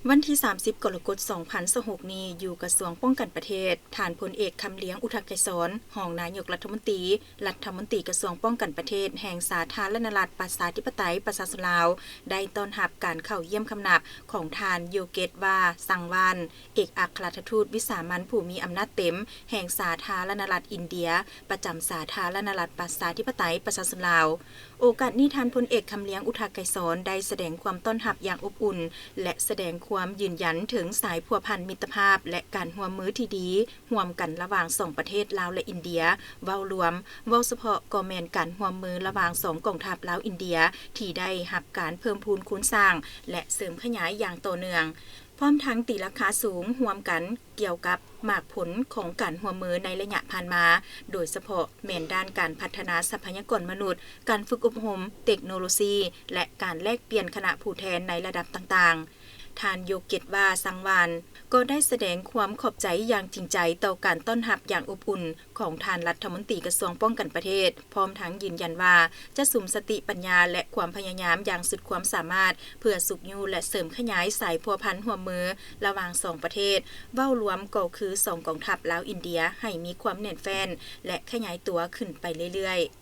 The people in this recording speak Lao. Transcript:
ວັນທີສາມສິບ ກໍລະກົດ ສອງພັນຊາວຫົກນີ້ ຢູ່ກະຊວງປ້ອງກັນປະເທດ, ທ່ານພົນເອກ ຄຳລຽງ ອຸທັກໄກສອນ ຮອງນາຍົກລັດຖະມົນຕີ, ລັດຖະມົນຕີກະຊວງປ້ອງກັນປະເທດ ແຫ່ງສາທາລະນະລັດ ປະຊາທິປະໄຕ ປະຊາຊົນລາວ ໄດ້ຕ້ອນຮັບການເຂົ້າຢ້ຽມຄຳນັບຂອງທ່ານ ໂຍເກດວາ ຊັງວານ ເອກອັກຄະລັດຖະທູດວິສາມັນຜູ້ມີອຳນາດເຕັມແຫ່ງສາທາລະນະລັດອິນເດຍ ປະຈຳສາທາລະນະລັດ ປະຊາທິປະໄຕ ປະຊາຊົນລາວ. ໂອກາດນີ້ ທ່ານພົນເອກ ຄຳລຽງ ອຸທັກໄກສອນ ໄດ້ສະແດງຄວາມຕ້ອນຮັບຢ່າງອົບອຸ່ນ ແລະ ສະແດງຄວາມຢືນຢັນເຖິງສາຍພົວພັນມິດຕະພາບ ແລະ ການຮ່ວມມືທີ່ດີຮ່ວມກັນລະຫວ່າງສອງປະເທດລາວ ແລະ ອິນເດຍ ເວົ້າລວມ, ເວົ້າສະເພາະກໍແມ່ນການຮ່ວມມືລະຫວ່າງສອງກອງທັບລາວ-ອິນເດຍ ທີ່ໄດ້ຮັບການເພີ່ມພູນຄູນສ້າງ ແລະ ເສີມຂະຫຍາຍຢ່າງຕໍ່ເນື່ອງ, ພ້ອມທັງຕີລາຄາສູງຮ່ວມກັນກ່ຽວກັບໝາກຜົນຂອງການຮ່ວມມືໃນໄລຍະຜ່ານມາ, ໂດຍສະເພາະແມ່ນດ້ານການພັດທະນາຊັບພະຍາກອນມະນຸດ, ການຝຶກອົບຮົມ, ເຕັກໂນໂລຊີ ແລະ ການແລກປ່ຽນຄະນະຜູ້ແທນໃນລະດັບຕ່າງໆ. ທ່ານ ໂຍເກດວາ ຊັງວານ ກໍໄດ້ສະແດງຄວາມຂອບໃຈຢ່າງຈິງໃຈຕໍ່ການຕ້ອນຮັບຢ່າງອົບອຸ່ນຂອງທ່ານລັດຖະມົນຕີກະຊວງປ້ອງກັນປະເທດ, ພ້ອມທັງຢືນຢັນວ່າຈະສຸມສະຕິປັນຍາ ແລະ ຄວາາມພະຍາຍາມຢ່າງສຸດຄວາມສາມາດ ເພື່ອຊຸກຍູ້ ແລະ ເສີມຂະຫຍາຍສາຍພົວພັນຮ່ວມມືລະຫວ່າງສອງປະເທດ, ເວົ້າລວມກໍຄືສອງກອງທັບລາວ-ອິນເດຍ ໃຫ້ມີຄວາມແໜ້ນແຟ້ນ ແລະ ຂະຫຍາຍຕົວຂຶ້ນໄປເລື້ອຍໆ.